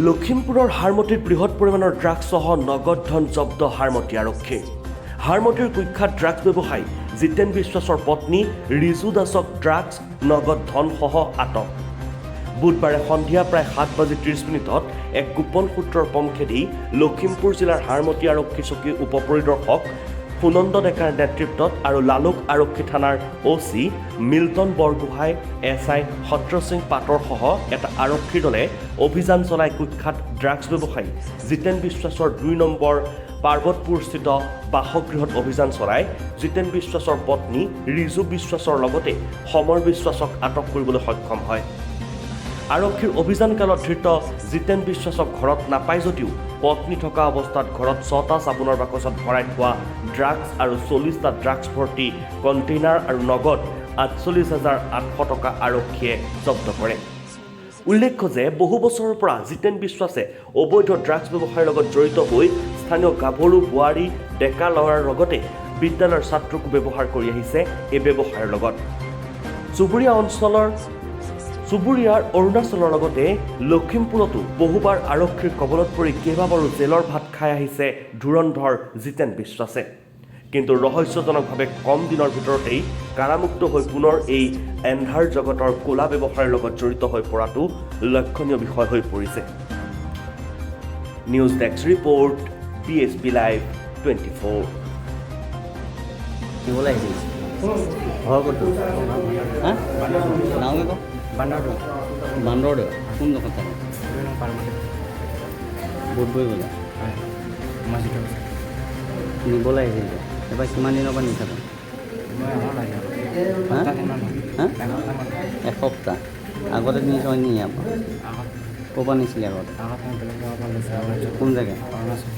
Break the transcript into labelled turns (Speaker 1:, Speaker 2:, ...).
Speaker 1: লখিমপুৰৰ হাৰমতিত বৃহৎ পৰিমাণৰ ড্ৰাগছসহ নগদ ধন জব্দ হাৰমতী আৰক্ষীৰ। হাৰমতিৰ কুখ্যাত ড্ৰাগছ ব্যৱসায়ী জিতেন বিশ্বাসৰ পত্নী ৰিজু দাসক ড্ৰাগছ, নগদ ধনসহ আটক। বুধবাৰে সন্ধিয়া প্ৰায় 7 বাজি 30 মিনিটত এক গোপন সূত্ৰৰ পম খেদি লখিমপুৰ জিলাৰ হাৰমতী আৰক্ষী চকীৰ উপ পৰিদৰ্শক সুনন্দ ডেকাৰ নেতৃত্বত আৰু লালুক আৰক্ষী থানাৰ O' C Milton Borgohain, S I Satrasing পাটৰসহ এটা আৰক্ষীৰ দলে অভিযান চলাই কুখ্যাত ড্ৰাগছ ব্যৱসায়ী জিতেন বিশ্বাসৰ 2 নম্বৰ পাৰ্বতপুৰস্থিত বাসগৃহত অভিযান চলাই জিতেন বিশ্বাসৰ পত্নী ৰিজু বিশ্বাসৰ লগতে সমৰ বিশ্বাসক আটক কৰিবলৈ সক্ষম হয়। আৰক্ষীৰ অভিযানকালত ধৃত জিতেন বিশ্বাসক ঘৰত নাপায় যদিও পত্নী থকা অৱস্থাত ঘৰত ছটা চাবোনৰ বাকচত ভৰাই থোৱা ড্ৰাগছ আৰু 40টা ড্ৰাগছ ভৰ্তি কণ্টেইনাৰ আৰু নগদ 48,800 টকা আৰক্ষীয়ে জব্দ কৰে। উল্লেখ্য যে বহু বছৰৰ পৰা জিতেন বিশ্বাসে অবৈধ ড্ৰাগছ ব্যৱসায়ৰ লগত জড়িত হৈ স্থানীয় গাভৰু, বোৱাৰী, ডেকা ল'ৰাৰ লগতে বিদ্যালয়ৰ ছাত্ৰকো ব্যৱহাৰ কৰি আহিছে এই ব্যৱসায়ৰ লগত। চুবুৰীয়া অঞ্চলৰ চুবুৰীয়াৰ অৰুণাচলৰ লগতে লখিমপুৰতো বহুবাৰ আৰক্ষীৰ কবলত পৰি কেইবাবাৰো জেলৰ ভাত খাই আহিছে ধুৰন্ধৰ জিতেন বিশ্বাসে। কিন্তু ৰহস্যজনকভাৱে কম দিনৰ ভিতৰতেই কাৰামুক্ত হৈ পুনৰ এই এন্ধাৰ জগতৰ ক'লা ব্যৱসায়ৰ লগত জড়িত হৈ পৰাটো লক্ষণীয় বিষয় হৈ পৰিছে। News desk report, BSP live 24।
Speaker 2: নিবলৈ আহিছিল। ঘৰ ক'ত তোৰ? হা, ডাঙৰকৈ ক।
Speaker 3: বান্দৰটো।
Speaker 2: বান্দৰদেৱা। কোনডোখৰত থাকে?
Speaker 3: 2 নং পাৰ্বতী।
Speaker 2: বুধবৰী বজাৰ।
Speaker 3: হয়, মছজিদৰ ওচৰত।
Speaker 2: নিবলৈ আহিছিল। তই এইবাৰ কিমান দিনৰ পৰা নিছা তই?
Speaker 3: মই অহা নাই।
Speaker 2: হা?
Speaker 3: এসপ্তাহমান হ'ল।
Speaker 2: হা?
Speaker 3: এসপ্তাহমান।
Speaker 2: এসপ্তাহ আগতে নিছ নি ইয়াৰ পৰা?
Speaker 3: আগত।
Speaker 2: ক'ৰ পৰা নিছিলি আগতে?
Speaker 3: আগত মই বেলেগ জেগাৰ পৰা লৈছোঁ, অৰুণাচল।
Speaker 2: কোন জেগা?
Speaker 3: অৰুণাচল।